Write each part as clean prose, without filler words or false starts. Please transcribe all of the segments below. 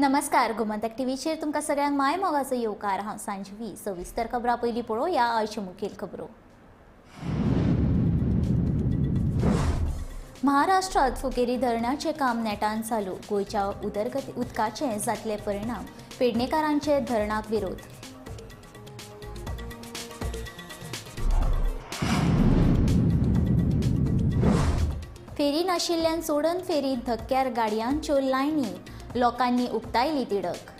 नमस्कार, गोमंतक टीव्हीचेर तुमकां सगळ्यांक my मोगाचो येवकार. हांव सांजवी. सविस्तर खबरां पयलीं पळोवया आयच्यो मुखेल खबरो. महाराष्ट्रात फुकेरी धरणाचें काम नेटान चालू. गोंयच्या उदरगती उदकाचे जातले परिणाम. पेडणेकारांचे धरणाक विरोध. फेरी नाशिल्ल्यान चोडण फेरीत धक्क्यार गाडयांच्यो लायनी. लोकांनी उक्तायली तिडक.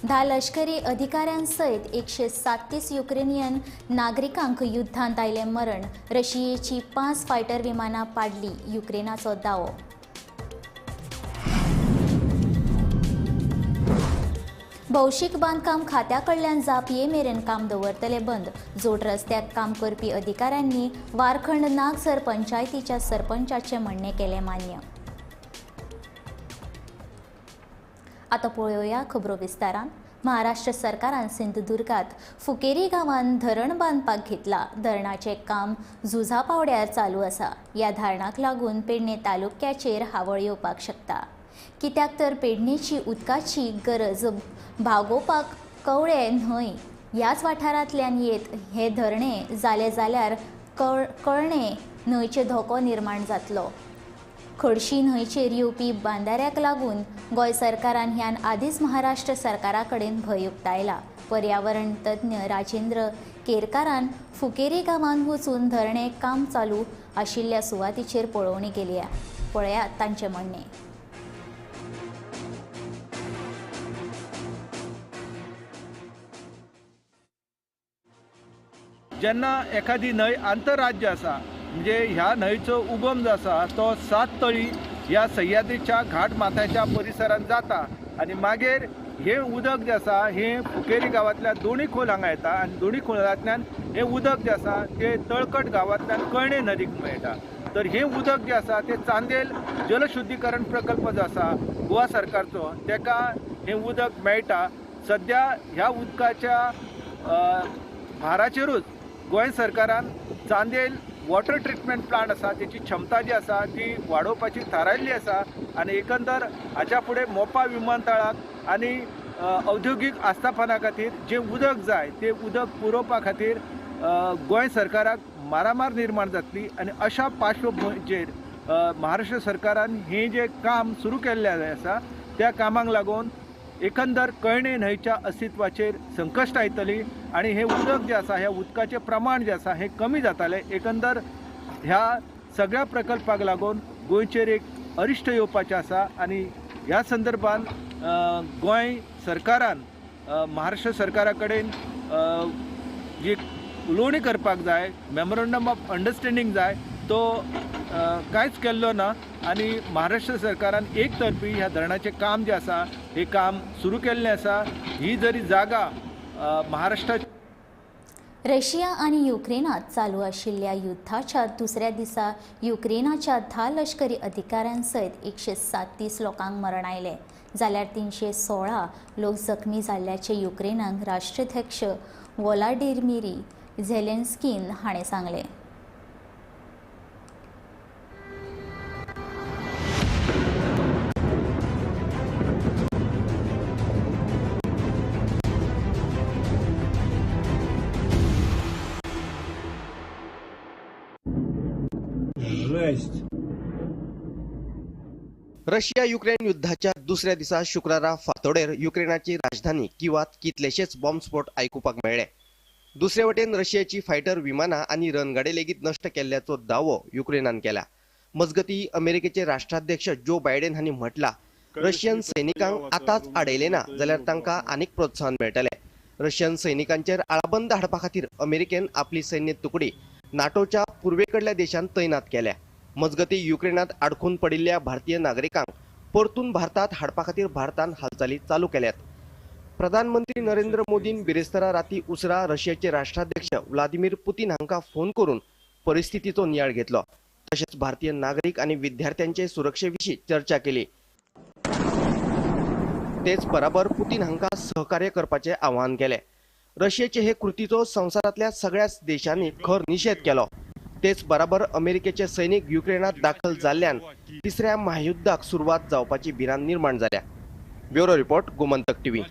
धा लष्करी अधिकाऱ्यांसयत 137 युक्रेनियन नागरिकांक युद्धांत आयलें मरण. रशियेची 5 फायटर विमानां पाडली. युक्रेनाचो दावो. भौशीक बांदकाम खात्या कडल्यान जाप ये मेरेन काम दवरतले बंद. जोड रस्त्याक काम करपी अधिकाऱ्यांनी वारखंड नागसर पंचायतीच्या सरपंचाचें म्हणणें केलें मान्य. आतां पळोवया खबरो विस्तारान. महाराष्ट्र सरकारान सिंधुदुर्गात फुकेरी गांवांत धरण बांदपाक घेतला. धरणाचें काम झुजा पावड्यार चालू आसा. ह्या धरणाक लागून पेडणे तालुक्याचेर हावळ येवपाक शकता. कित्याक तर पेडणेची उदकाची गरज भागोवपाक कवळे न्हंय ह्याच वाठारांतल्यान येत हे धरणे जालें जाल्यार कळणे न्हंयचे धोको निर्माण जातलो. खडशी न्हंयचेर येवपी बांदाऱ्याक लागून गोंय सरकारान ह्यान आदींच महाराष्ट्र सरकारा कडेन भंय उक्तायला. पर्यावरण तज्ञ राजेंद्र केरकारान फुकेरी गांवांत वचून धरणे काम चालू आशिल्ल्या सुवातीचेर पळोवणी केली. पळयात तांचें म्हणणें. जेन्ना एखादी न्हंय आंतरराज्य आसा, म्हणजे ह्या न्हंयचो उगम जो आसा तो सात तळी ह्या सह्याद्रीच्या घाट माथ्याच्या परिसरांत जाता आनी मागीर हें उदक जें आसा हें फुकेरी गांवांतल्या दोनी खोल हांगा येता आनी दोनी खोलांतल्यान हें उदक जें आसा तें तळकट गांवांतल्यान कळणे नदीक मेळटा. तर हें उदक जें आसा तें चांदेल जलशुद्धीकरण प्रकल्प जो आसा गोवा सरकारचो तेका हें उदक मेळटा. सद्या ह्या उदकाच्या भाराचेरूच गोंय सरकारान चांदेल वॉटर ट्रिटमेंट प्लांट आसा तेची क्षमता जी आसा ती वाडोवपाची थारायल्ली आसा आनी एकंदर हाच्या फुडें मोपा विमानतळाक आनी औद्योगीक आस्थापना खातीर जें उदक जाय तें उदक पुरोवपा खातीर गोंय सरकाराक मारामार निर्माण जातली आनी अशा पार्श्वभुंयेचेर महाराष्ट्र सरकारान हें जें काम सुरू केल्लें आसा त्या कामाक लागून एकंदर कळणे न्हंयच्या अस्तित्वाचेर संकश्ट येतली आनी हें उदक जें आसा ह्या उदकाचें प्रमाण जें आसा हें कमी जातालें. एकंदर ह्या सगळ्या प्रकल्पाक लागून गोंयचेर एक अरिश्ट येवपाचें आसा आनी ह्या संदर्भात गोंय सरकारान महाराष्ट्र सरकारा कडेन जी उलोवणी करपाक जाय, मेमोरंडम ऑफ अंडरस्टँडींग जाय तो कांयच केल्लो ना आनी महाराष्ट्र सरकारान एक तर्फी ह्या धरणाचें काम जें आसा हें काम सुरू केल्लें आसा. ही जरी जागा महाराष्ट्र रशिया आनी युक्रेनात चालू आशिल्ल्या युद्धाच्या दुसऱ्या दिसा युक्रेनाच्या 10 लष्करी अधिकाऱ्यांसयत 137 लोकांक मरण आयलें जाल्यार 316 लोक जखमी जाल्ल्याचें युक्रेनाक राष्ट्राध्यक्ष व्लादिमीर झेलेन्स्कीन हाणें सांगलें. रशिया युक्रेन युद्धाच्या दुसऱ्या दिसा शुक्रारा फातोडेर युक्रेनाची राजधानी किवात कितलेशेच बॉम्बस्फोट आयकुपाक मेळ्ळे. दुसरे वटेन रशियाची फायटर विमानां आनी रणगाडे लेगीत नश्ट केल्ल्याचो दावो युक्रेनान केला. मजगती अमेरिकेचे राष्ट्राध्यक्ष जो बायडेन हांणी म्हटला, रशियन सैनिकांक आतांच आडयले ना जाल्यार तांकां आनीक प्रोत्साहन मेळटलें. रशियन सैनिकांचेर आळाबंद हाडपा खातीर अमेरिकेन आपली सैन्य तुकडी नाटोच्या पुर्वेकडल्या देशांत तैनात केल्या. मजगती युक्रेनात आडखून पडिल्ल्या भारतीय नागरिकांक परतून भारतात हाडपा खातीर भारतान हालचाली चालू केल्यात. प्रधानमंत्री नरेंद्र मोदीन बिरेस्तारा राती उसरा रशियाचे राष्ट्राध्यक्ष व्लादिमीर पुतीन हांकां फोन करून परिस्थितीचो नियाळ घेतलो. तशेंच भारतीय नागरीक आनी विद्यार्थ्यांचे सुरक्षे विशीं चर्चा केली. तेच बराबर पुतीन हांकां सहकार्य करपाचें आवाहन केलें. रशियेचे हे कृतीचो संवसारांतल्या सगळ्याच देशांनी खर निशेध केलो. तेच बराबर अमेरिकेचे सैनिक युक्रेनात दाखल जाल्ल्यान तिसऱ्या महायुद्धाक सुरवात जावपाची भिरांत निर्माण जाल्या. Bureau report, Gomantak TV.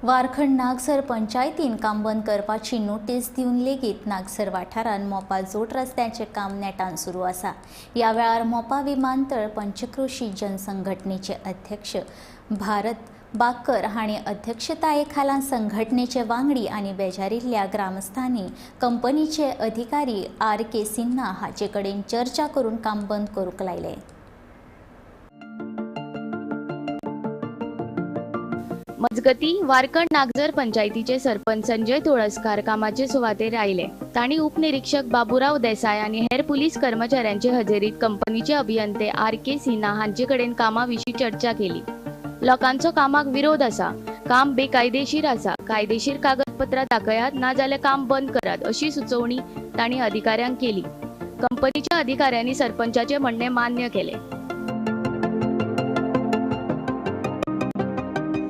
Warkhand Nagzar पंचायतीन काम बंद करपाची नोटीस दिवन लेगीत नागझर वाठारांत मोपा जोड रस्त्याचें काम नेटान सुरू आसा. ह्या वेळार मोपा विमानतळ पंचक्रोशी जनसंघटनेचे अध्यक्ष भारत बाकर हांणी अध्यक्षताये खाला संघटनेचे वांगडी आनी बेजारिल्ल्या ग्रामस्थांनी कंपनीचे अधिकारी आर के सिन्हा हाचे कडेन चर्चा करून काम बंद करूंक लायलें. मजगती वारखंड नागझर पंचायतीचे सरपंच संजय तुळसकार कामाचे सुवातेर आयले. तांणी उपनिरीक्षक बाबुराव देसाय आनी हेर पुलीस कर्मचाऱ्यांचे हजेरीत कंपनीचे अभियंते आर के सिन्हा हांचे कडेन कामा विशीं चर्चा केली. लोकांचो कामाक विरोध आसा, काम बेकायदेशीर आसा, कायदेशीर कागदपत्रां दाखयात ना जाल्यार काम बंद करात अशी सुचोवणी तांणी अधिकाऱ्यांक केली. कंपनीच्या अधिकाऱ्यांनी सरपंचाचे म्हणणें मान्य केलें.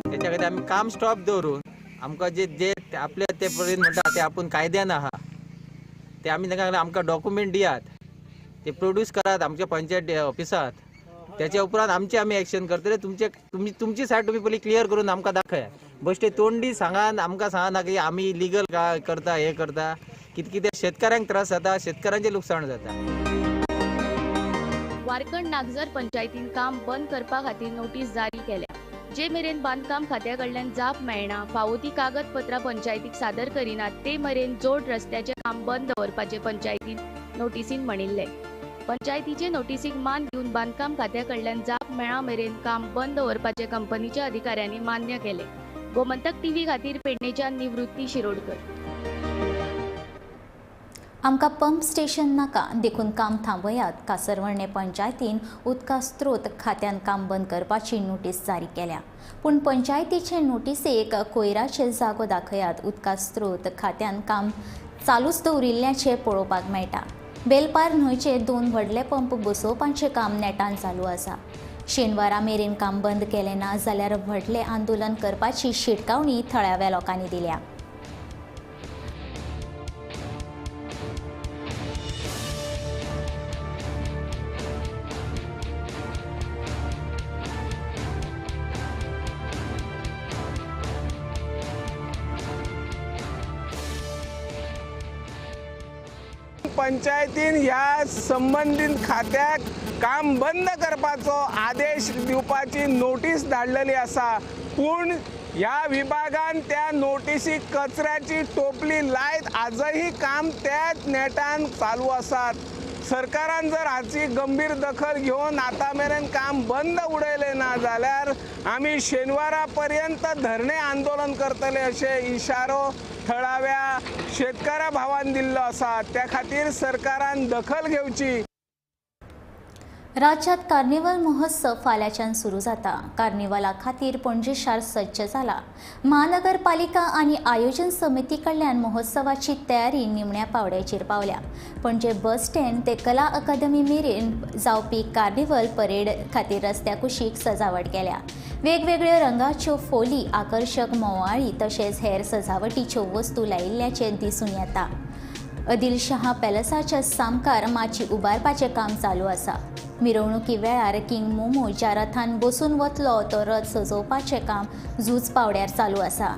त्याच्या खातीर आमी काम स्टॉप दवरून आमकां जे जे आपले ते परेन म्हणटा ते आपूण कायद्यान आहा ते आमी तांकां आमकां डॉक्युमेंट दियात, ते प्रोड्यूस करात आमच्या पंचायत ऑफिसांत. त्याच्या उपरांत आमचे आमी एक्शन करतले. तुमचे तुमी तुमची सायड तुमी पयलीं क्लियर करून आमकां दाखयात. बश्टे तोंडी सांगान आमकां सांगना की आमी इलिगल करता हे करता, कितें कितें शेतकाऱ्यांक त्रास जाता, शेतकाऱ्यांचें लुकसाण जाता. वारखंड नागझर पंचायतीन काम बंद करपा खातीर नोटीस जारी केल्या. जे मेरेन बांदकाम खात्या कडल्यान जाप मेळना, फावो ती कागदपत्रां पंचायतीक सादर करिनात ते मेरेन जोड रस्त्याचें काम बंद दवरपाचें पंचायतीन नोटीसीन म्हणिल्लें. पंचायतीचे नोटीसीक मान दिवन बांदकाम खात्या कडल्यान जाप मेळा मेरेन काम बंद दवरपाचें कंपनीच्या अधिकाऱ्यांनी मान्य केलें. गोमंतक टीव्ही खातीर पेडणेच्यान निवृत्ती शिरोडकर. आमकां पंप स्टेशन नाका देखून काम थांबयात. कासरवर्णे पंचायतीन उदका स्त्रोत खात्यान काम बंद करपाची नोटीस जारी केल्या. पूण पंचायतीचे नोटीसेक कोयराचे जागो दाखयात. उदका स्त्रोत खात्यान काम चालूच दवरिल्ल्याचें पळोवपाक मेळटा. बेलपार न्हंयचे 2 व्हडले पंप बसोवपाचें काम नेटान चालू आसा. शेनवारा मेरेन काम बंद केलें ना जाल्यार व्हडलें आंदोलन करपाची शिटकावणी थळाव्या लोकांनी दिल्या. पंचायतीन ह्या संबंदीत खात्याक काम बंद करपाचो आदेश दिवपाची नोटीस धाडलेली आसा. पूण ह्या विभागान त्या नोटीसीक कचऱ्याची टोपली लायत आजही काम त्याच नेटान चालू आसात. सरकारान जर हाची गंभीर दखल घेवन आतां मेरेन काम बंद उडयलें ना जाल्यार आमी शेनवारा पर्यंत धरणे आंदोलन करतले अशें इशारो थळाव्या शेतकारा भावान दिल्लो आसा. त्या खातीर सरकारान दखल घेवची. राज्यात कार्निवल महोत्सव फाल्यांच्यान सुरू जाता. कार्निवला खातीर पणजे शार सज्ज जाला. महानगरपालिका आनी आयोजन समिती कडल्यान महोत्सवाची तयारी निमण्या पावड्याचेर पावल्या. पणजे बस स्टँड ते कला अकादमी मेरेन जावपी कार्निवल परेड खातीर रस्त्या कुशीक सजावट केल्या. वेगवेगळ्यो रंगाच्यो फोली, आकर्शक मोवाळी तशेंच हेर सजावटीच्यो वस्तू लायिल्ल्याचें दिसून येता. आदिलशहा पॅलसाच्या सामकार माची उबारपाचें काम चालू आसा. मिरवणुकी वेळार किंग मोमो ज्या रथान बसून वतलो तो रथ सजोवपाचें काम झूज पावड्यार चालू आसा.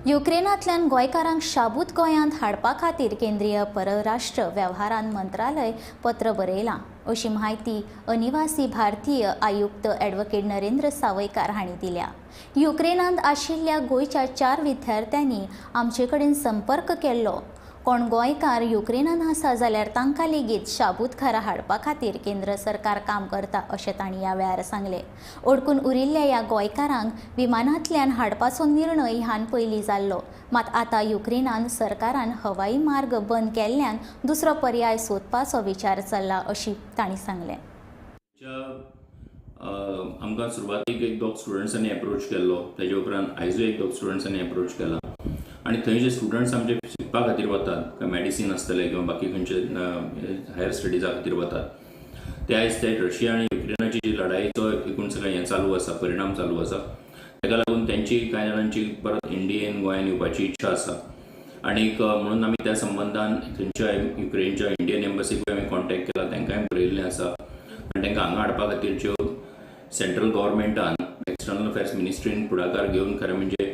युक्रेनांतल्यान गोंयकारांक शाबूत गोंयांत हाडपा खातीर केंद्रीय परराष्ट्र वेव्हारान मंत्रालय पत्र बरयलां अशी म्हायती अनिवासी भारतीय आयुक्त ॲडव्होकेट नरेंद्र सावयकार हांणी दिल्या. युक्रेनांत आशिल्ल्या गोंयच्या 4 विद्यार्थ्यांनी आमचे कडेन संपर्क केल्लो. कोण गोंयकार युक्रेनान आसा जाल्यार तांकां लेगीत शाबूत घरा हाडपा खातीर केंद्र सरकार काम करता अशें तांणी ह्या वेळार सांगलें. अडकून उरिल्ल्या ह्या गोंयकारांक विमानांतल्यान हाडपाचो निर्णय ह्यान पयलीं जाल्लो, मात आतां युक्रेनान सरकारान हवाई मार्ग बंद केल्ल्यान दुसरो पर्याय सोदपाचो विचार चल्ला अशी तांणी सांगलें. आमकां सुरवातीक एक दोग स्टुडंट्सांनी एप्रोच केल्लो, तेजे उपरांत आयजूय एक दोग स्टुडंट्सांनी एप्रोच केला आनी थंय जे स्टुडंट्स आमचे शिकपा खातीर वतात, काय मॅडिसीन आसतलें किंवा बाकी खंयचे हायर स्टडीजा खातीर वतात, ते आयज ते रशिया आनी युक्रेनाची जी लढाईचो एकूण सगळें हें चालू आसा, परिणाम चालू आसा, ताका लागून तेंची कांय जाणांची परत इंडियेन गोंयान येवपाची इच्छा आसा आनीक म्हणून आमी त्या संबंदान थंयच्या युक्रेनच्या इंडियन एम्बसीकूय आमी कॉन्टेक्ट केला, तांकांय बरयल्लें आसा आनी तांकां हांगा हाडपा खातीरच्यो सेंट्रल गव्हर्मेंटान एक्सटर्नल अफेर्स मिनिस्ट्रीन फुडाकार घेवन खरें म्हणजे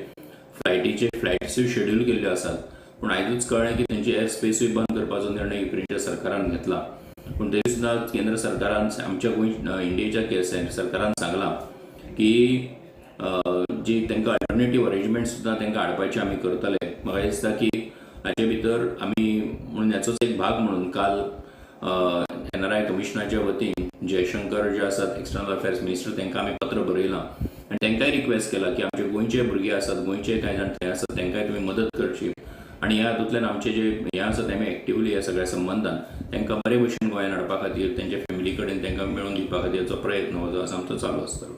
फ्लायटीचे फ्लायट्सूय शेड्यूल केल्ल्यो आसात, पूण आयजूच कळ्ळें की थंयची एअर स्पेसूय बंद करपाचो निर्णय युक्रेनच्या सरकारान घेतला. पूण तरी सुद्दां केंद्र सरकारान आमच्या गोंय इंडियेच्या सरकारान सांगलां की जी तांकां अल्टरनेटीव अरेंजमेंट सुद्दां तांकां हाडपाचे आमी करतले. म्हाका दिसता की हाचे भितर आमी म्हणून हाचोच एक भाग म्हणून काल एनआरआय कमिशनाच्या वतीन जयशंकर जे आसात एक्सटर्नल अफेर्स मिनिस्टर तांकां आमी पत्र बरयलां आनी तांकांय रिक्वेस्ट केला की आमचे गोंयचे भुरगे आसात, गोंयचे कांय जाण थंय आसात, तांकांय तुमी मदत करची आनी ह्या हातूंतल्यान आमचे जे हें आसा ते आमी एक्टिवली ह्या सगळ्या संबंदान तांकां बरे भशेन गोंयांत हाडपा खातीर तेंच्या फॅमिली कडेन तांकां मेळोवन दिवपा खातीरचो प्रयत्न हो जो आसा आमचो चालू आसतलो.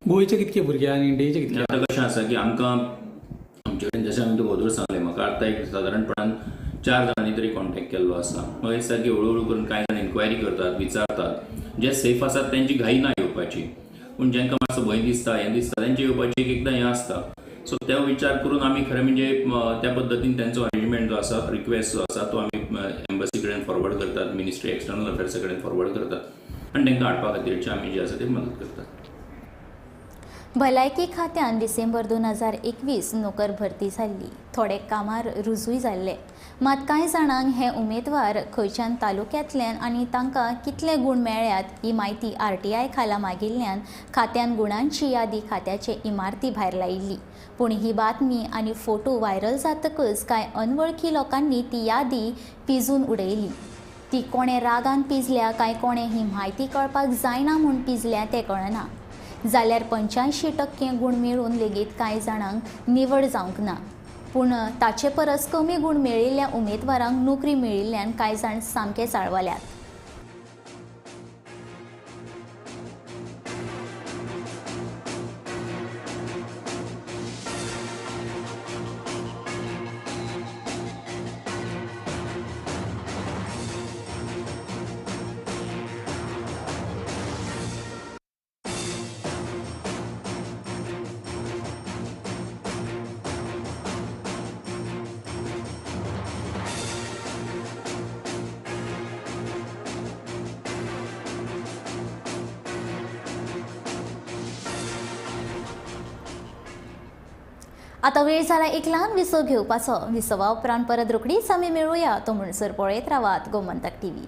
गोंयचे कितके भुरगे आनी इंडियेचे कितके? आतां कशें आसा की आमकां आमचे कडेन जशें हांवें तुका अदोर सांगलें, म्हाका आतां एक सादारणपणान 4 जाणांनी तरी कॉन्टेक्ट केल्लो आसा. म्हाका दिसता की हळू हळू करून कांय जाण इन्क्वायरी करतात, विचारतात, जे सेफ आसात तेंची घाई ना येवपाची, पूण जांकां मातसो भंय दिसता हें दिसता तेंचे येवपाची एक एकदां हें आसता. सो ते विचार करून आमी खरें म्हणजे त्या पद्दतीन तेंचो अरेंजमेंट जो आसा, रिक्वेस्ट जो आसा तो आमी एम्बसी कडेन फॉरवर्ड करतात, मिनिस्ट्री एक्सटर्नल अफेर्सा कडेन फॉरवर्ड करतात आनी तांकां हाडपा खातीरची आमी जे आसा ते मदत करतात. भलायकी खात्यान डिसेंबर 2021 नोकर भरती जाल्ली, थोडे कामार रुजूय जाल्ले, मात कांय जाणांक हे उमेदवार खंयच्यान तालुक्यांतल्यान आनी तांकां कितले गूण मेळ्ळ्यात ही म्हायती आरटीआय खाला मागिल्ल्यान खात्यान गुणांची यादी खात्याचे इमारती भायर लायिल्ली. पूण ही बातमी आनी फोटो व्हायरल जातकच कांय अनवळखी लोकांनी ती यादी पिजून उडयली. ती कोणें रागान पिजल्या काय कोणें ही म्हायती कळपाक जायना म्हूण पिजल्या तें कळना. जाल्यार 85% गूण मेळून लेगीत कांय जाणांक निवड जावंक ना, पूण ताचे परस कमी गूण मेळिल्ल्या उमेदवारांक नोकरी मेळिल्ल्यान कांय जाण सामके चाळवल्यात. आतां वेळ जाला एक ल्हान विसव घेवपाचो. विसवा उपरांत परत रोखडीच आमी मेळुया, तो म्हणसर पळयत रावात गोमंतक टीव्ही.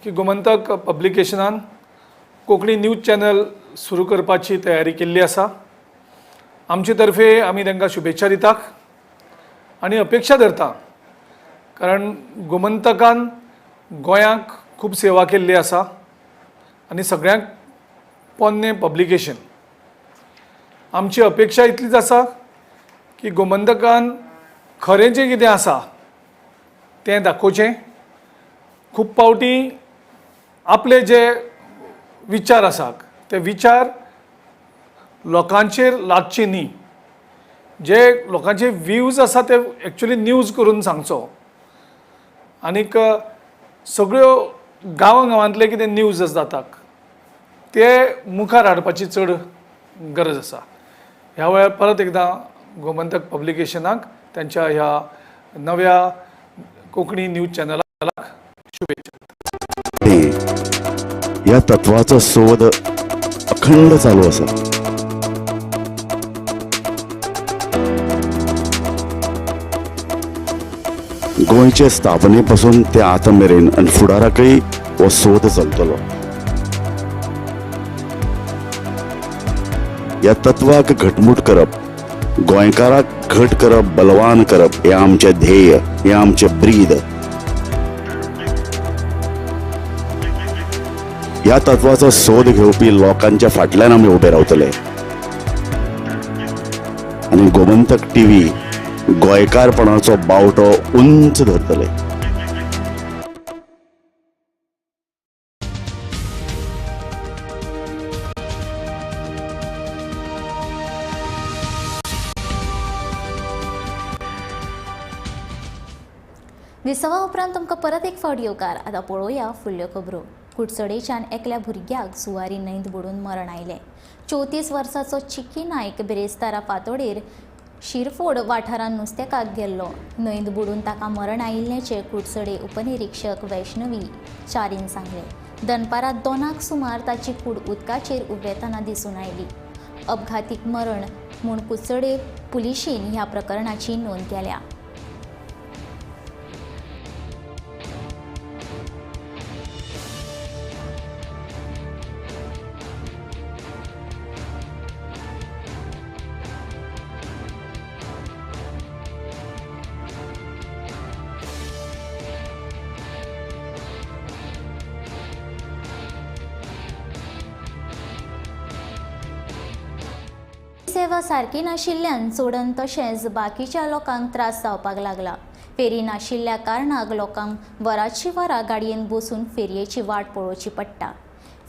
की गोमंतक पब्लिकेशनान कोंकणी न्यूज चॅनल सुरू करपाची तयारी केल्ली आसा. आमचे तर्फे आमी तांकां शुभेच्छा दितात आनी अपेक्षा धरता, कारण गोमंतकान गोंयांक खूब सेवा केल्ली आसा आनी सगळ्यांक पोन्नें पब्लिकेशन. आमची अपेक्षा इतलीच आसा की गोमंतकान खरें जें कितें आसा तें दाखोवचें. खूब फावटी आपले जे विचार आसात ते विचार लोकांचेर लागचे न्ही, जे लोकांचे व्यूज आसा ते एक्चुली न्यूज करून सांगचो आनीक सगळ्यो गांवां गांवांतले कितें न्यूज जातात ते मुखार हाडपाची चड गरज आसा. ह्या वेळार परत एकदां गोमंतक पब्लिकेशनाक त्यांच्या ह्या नव्या कोंकणी न्यूज चॅनलाक शुभेच्छा. ह्या तत्वाचो सोद अखंड चालू आसा. गोंयचे स्थापने पासून ते आतां मेरेन आनी फुडाराकय हो सोद चलतलो. ह्या तत्वाक घटमूट करप, गोंयकाराक घट करप, बलवान करप हें आमचें ध्येय, हें आमचें ब्रीद. ह्या तत्वाचो सोद घेवपी लोकांच्या फाटल्यान आमी उबे रावतले आनी गोमंतक टीव्ही गोंयकारपणाचो बावटो उंच धरतले. विसवा उपरांत तुमकां परत एक फावट येवकार. आतां पळोवया फुडल्यो खबरो. कुडचडेच्यान एकल्या भुरग्याक जुवारी न्हंयत बुडून मरण आयलें. 34 वर्साचो चिकी नायक बिरेस्तारा फांतोडेर शिरफोड वाठारांत नुस्तेकाक गेल्लो. न्हंयत बुडून ताका मरण आयिल्ल्याचें कुडचडे उपनिरीक्षक वैष्णवी चारीन सांगलें. दनपारां 2 सुमार ताची कूड उदकाचेर उबेतना दिसून आयली. अपघातीक मरण म्हूण कुडचडे पुलिशेन ह्या प्रकरणाची नोंद केल्या. सेवा सारकी नाशिल्ल्यान चोडण तशेंच बाकीच्या लोकांक त्रास जावपाक लागला. फेरी नाशिल्ल्या कारणाक लोकांक वराची वरां गाडयेन बसून फेरयेची वाट पळोवची पडटा.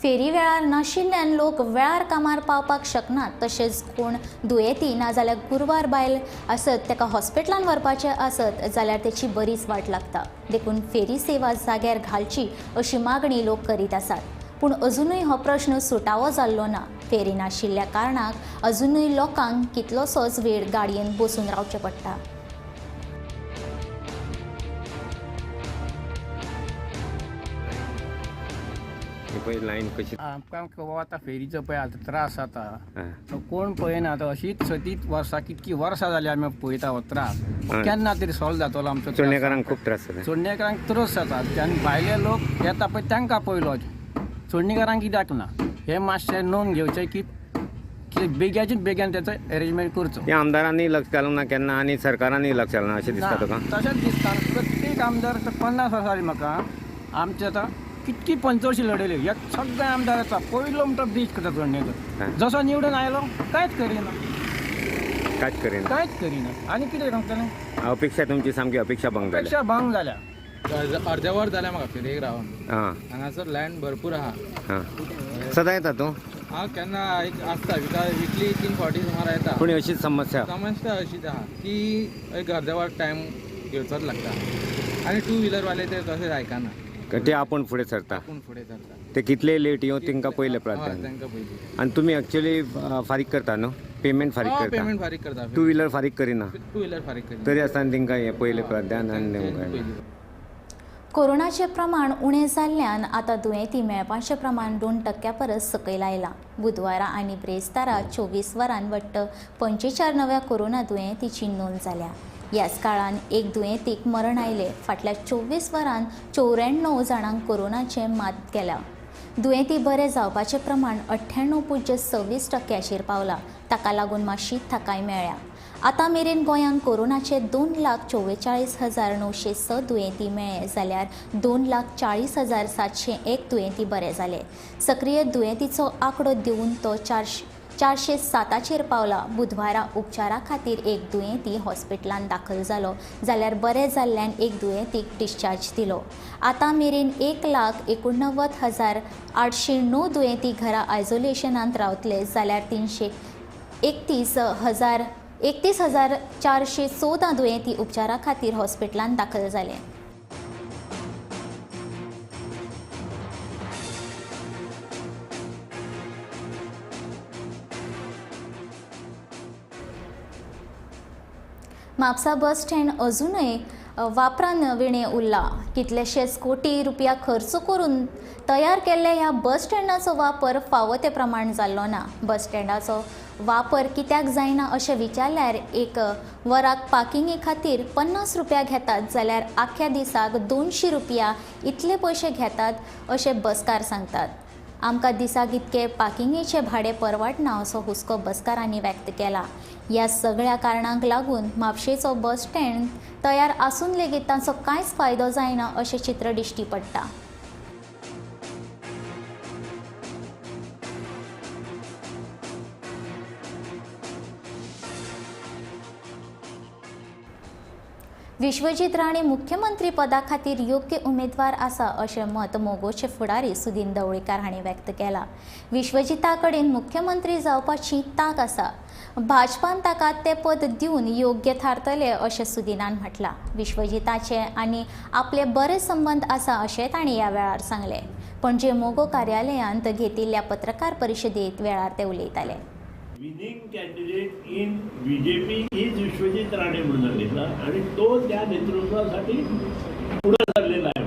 फेरी वेळार नाशिल्ल्यान लोक वेळार कामार पावपाक शकनात. तशेंच कोण दुयेंती नाजाल्यार गुरवार बायल आसत ताका हॉस्पिटलान व्हरपाचें आसत जाल्यार तेची बरीच वाट लागता. देखून फेरी सेवा जाग्यार घालची अशी मागणी लोक करीत आसात. पूण अजुनूय हो प्रश्न सुटावो जाल्लो ना. फेरी नाशिल्ल्या कारणाक अजुनूय लोकांक कितलोसोच वेळ गाडयेन बसून रावचें पडटा. लायन कशी आमकां आतां फेरीचो पळय आतां त्रास जाता, कोण पळयना. आतां अशीच सतीत वर्सां कितकी वर्सां जाली आमी पळयता हो त्रास, केन्ना तरी सॉल्व जातलो आमचो. चोडणेकारांक खूब त्रास जाता, चोडणेकारांक त्रास जाता आनी भायले लोक येता पळय तांकां पयलो, चोडणेकारांक कित्याक ना. हें मातशें नोंद घेवचें की बेग्याचे बेग्यान तेचो एरेंजमेंट करचो. हे आमदारांनी लक्ष घालूंक ना केन्ना आनी सरकारांनी लक्ष घालूंक ना अशें दिसता तुका? तशेंच दिसता. प्रत्येक आमदार 50 वर्सां जालीं म्हाका, आमचे आतां कितकी पंचवशी लडयली, हे सगळे आमदार येता पयलो म्हणटा ब्रीज करता चोडणेचो, जसो निवडून आयलो कांयच करिना, कांयच करिना, कांयच करिना. आनी कितें सांगतलें? अपेक्षा तुमची सामकी अपेक्षा भंग जाल्या, अपेक्षा भंग जाल्या. अर्द्या वर जालें म्हाका फेरयेक रावन. हांगासर लँड भरपूर आहा. सदां येता तूं? हांव केन्ना एक आसता विकली 3 फावटी सुमार येता. पूण अशीच समस्या, समस्या अशीच आहा की एक अर्द्या वर टायम घेवचोच लागता आनी टू व्हिलरवाले ते तशें आयकना, ते आपूण फुडें सरता, आपूण फुडें सरता. ते कितले लेट येवं तांकां पयलें प्राधान्य, तांकां पयलीं. आनी तुमी एक्चुअली फारीक करता न्हू? पेमेंट फारीक करता, पेमेंट फारीक करता. टू व्हिलर फारीक करिना, टू व्हिलर फारीक करिना तरी आसतना तांकां हें पयलें प्राधान्य. आनी कोरोनाचें प्रमाण उणें जाल्ल्यान आतां दुयेंती मेळपाचें प्रमाण 2% परस सकयल आयलां. बुधवारा आनी ब्रेस्तारा 24 वरां वट्ट 45 नव्या कोरोना दुयेंतीची नोंद जाल्या. ह्याच काळान एक दुयेंतीक मरण आयलें. फाटल्या 24 वरां 94 जाणांक कोरोनाचें मात केलां. दुयेंती बरे जावपाचें प्रमाण 98.26% पावलां. ताका लागून मातशी थाकाय मेळ्ळ्या. आतां मेरेन गोंयांत कोरोनाचे 2,44,906 दुयेंती मेळ्ळे जाल्यार 2,40,701 दुयेंती बरे जाले. सक्रीय दुयेंतीचो आंकडो देंवून तो 407चेर पावला. बुधवारा उपचारा खातीर एक दुयेंती हॉस्पिटलांत दाखल जालो जाल्यार बरे जाल्ल्यान एक दुयेंतीक डिस्चार्ज दिलो. आतां मेरेन 1,89,809 दुयेंती घरा आयसोलेशनांत रावतले जाल्यार 331,414 दुयेंती उपचारा खातीर हॉस्पिटलांत दाखल जाले. म्हापसा बस स्टँड अजूनय वापरान विणें उरला. कितलेशेच कोटी रुपया खर्च करून तयार केल्ल्या ह्या बस स्टँडाचो वापर फावो ते प्रमाण जाल्लो ना. बस स्टँडाचो वापर कित्याक जायना अशें विचारल्यार एक वराक पार्किंगे खातीर 50 रुपया घेतात जाल्यार आख्ख्या दिसाक 200 रुपया इतले पयशे घेतात अशें बसकार सांगतात. आमकां दिसाक इतके पार्किंगेचें भाडें परवडना असो हुस्को बसकारांनी व्यक्त केला. ह्या सगळ्या कारणांक लागून म्हापशेचो बस स्टँड तयार आसून लेगीत तांचो कांयच फायदो जायना अशें चित्र दिश्टी पडटा. विश्वजीत राणे मुख्यमंत्री पदा खातीर योग्य उमेदवार आसा अशें मत मोगोचे फुडारी सुदीन ढवळीकार हांणी व्यक्त केला. विश्वजिता कडेन मुख्यमंत्री जावपाची तांक आसा. भाजपान ताका तें पद दिवन योग्य थारतले अशें सुदिनान म्हटलां. विश्वजिताचे आनी आपले बरे संबंद आसा अशें तांणी ह्या वेळार सांगलें. पणजे मोगो कार्यालयांत घेतिल्ल्या पत्रकार परिशदेत वेळार ते उलयताले. Winning candidate in BJP is Vishwajit Rane म्हणून सांगितलं आणि तो त्या नेतृत्वासाठी पुढे चाललेला आहे.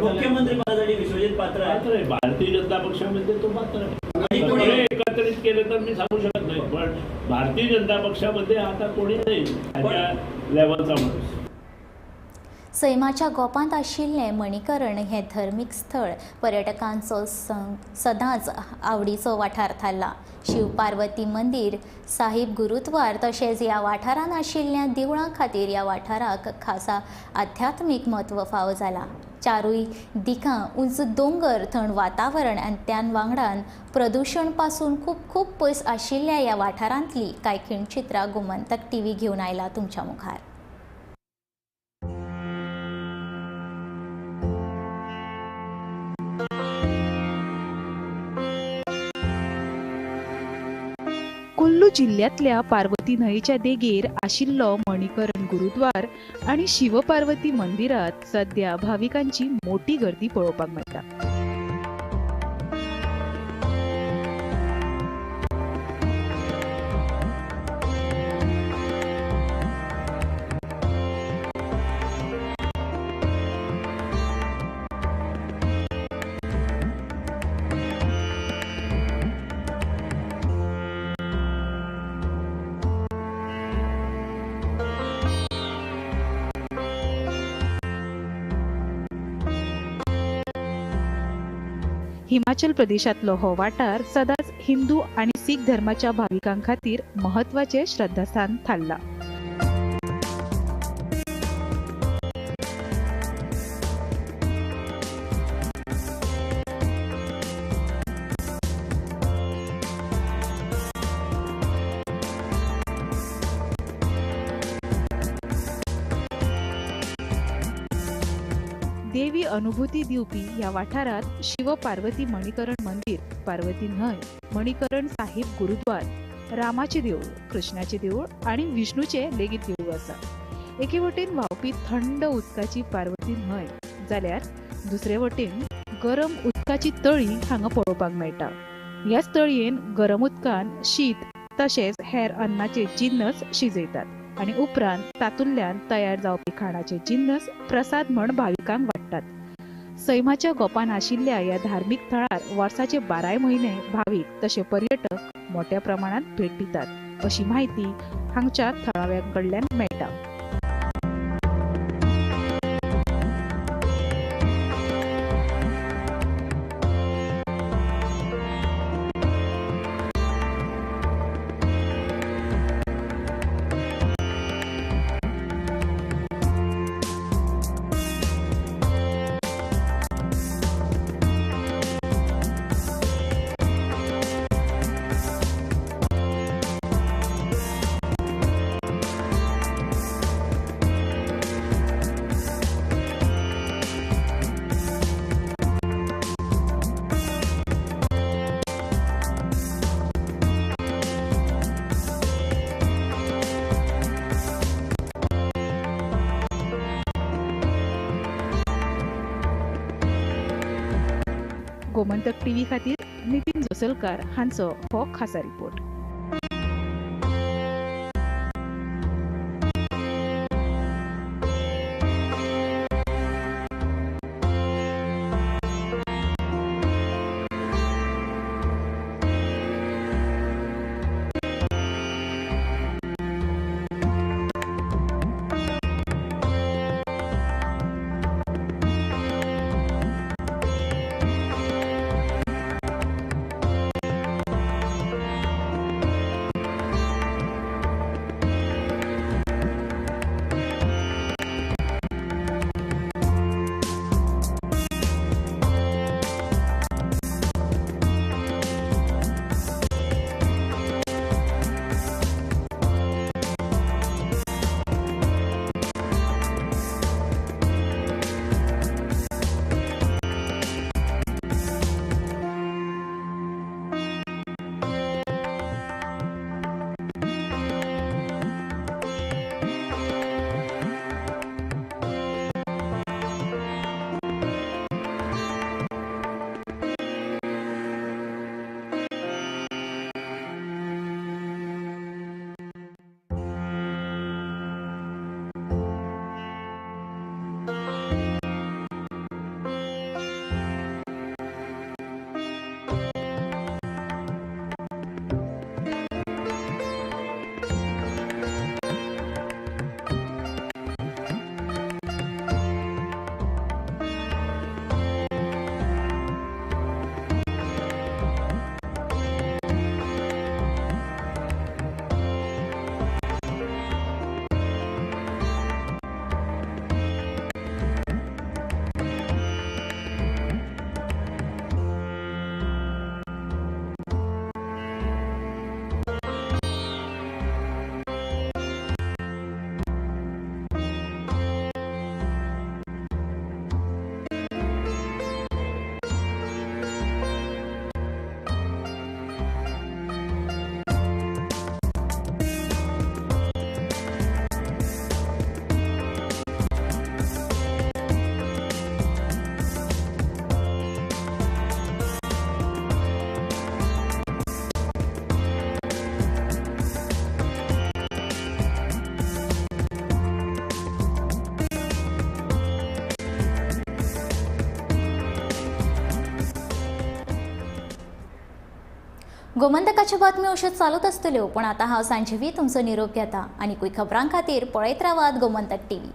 मुख्यमंत्री पदासाठी विश्वजित पात्र आहे, भारतीय जनता पक्षामध्ये तो पात्र आहे. सगळे एकत्रित केले तर मी सांगू शकत नाही, पण भारतीय जनता पक्षामध्ये आता कोणी नाही त्या लेवलचा माणूस. सैमाच्या गोपांत आशिल्लें मणिकरण हें धर्मीक स्थळ पर्यटकांचो सदांच आवडीचो वाठार थारला. शिव पार्वती मंदीर, साहिब गुरुद्वार तशेंच ह्या वाठारांत आशिल्ल्या देवळां खातीर ह्या वाठाराक खासा आध्यात्मीक म्हत्व फावो जालां. चारूय दिकां उंच दोंगर, थंड वातावरण आनी त्यान वांगडान प्रदुशण पासून खूब खूब पयस आशिल्ल्या ह्या वाठारांतली कांय खिणचित्रां गोमंतक टीव्ही घेवन आयला तुमच्या मुखार. कुल्लू जिल्ह्यांतल्या पार्वती न्हंयेच्या देगेर आशिल्लो मणिकरण गुरुद्वार आनी शिवपार्वती मंदिरांत सद्या भाविकांची मोठी गर्दी पळोवपाक मेळटा. हिमाचल प्रदेशातलो हो वाठार सदांच हिंदू आनी सीख धर्माच्या भाविकां खातीर म्हत्वाचें श्रद्धास्थान थारला. देवी अनुभूती दिवपी ह्या वाठारांत शिव पार्वती मणिकरण मंदिर, पार्वती न्हंय, मणिकरण साहिब गुरुद्वार, रामाचें देवूळ, कृष्णाचें देवूळ आनी विष्णूचें लेगीत देवूळ आसा. एके वटेन व्हांवपी थंड उदकाची पार्वती न्हंय जाल्यार दुसरे वटेन गरम उदकाची तळी हांगा पळोवपाक मेळटा. ह्याच तळयेन गरम उदकान शीत तशेंच हेर अन्नाचे जिन्नस शिजयतात आनी उपरांत तातूंतल्यान तयार जावपी खाणाचे जिन्नस प्रसाद म्हण भाविकांक वांट्टात. सैमाच्या गोपान आशिल्ल्या ह्या धार्मीक थळार वर्साचे 12 म्हयने भावीक तशें पर्यटक मोठ्या प्रमाणात भेट दितात अशी म्हायती हांगच्या थळाव्यां कडल्यान मेळटा. गोमंतक टीव्ही खातीर नितीन जोसलकार हांचो हो खासा रिपोर्ट. गोमंतकाच्यो बातम्यो अश्यो चालूच आसतल्यो, पूण आतां हांव सांजेवी तुमचो निरोप घेता आनी खबरां खातीर पळयत रावात गोमंतक टीव्ही.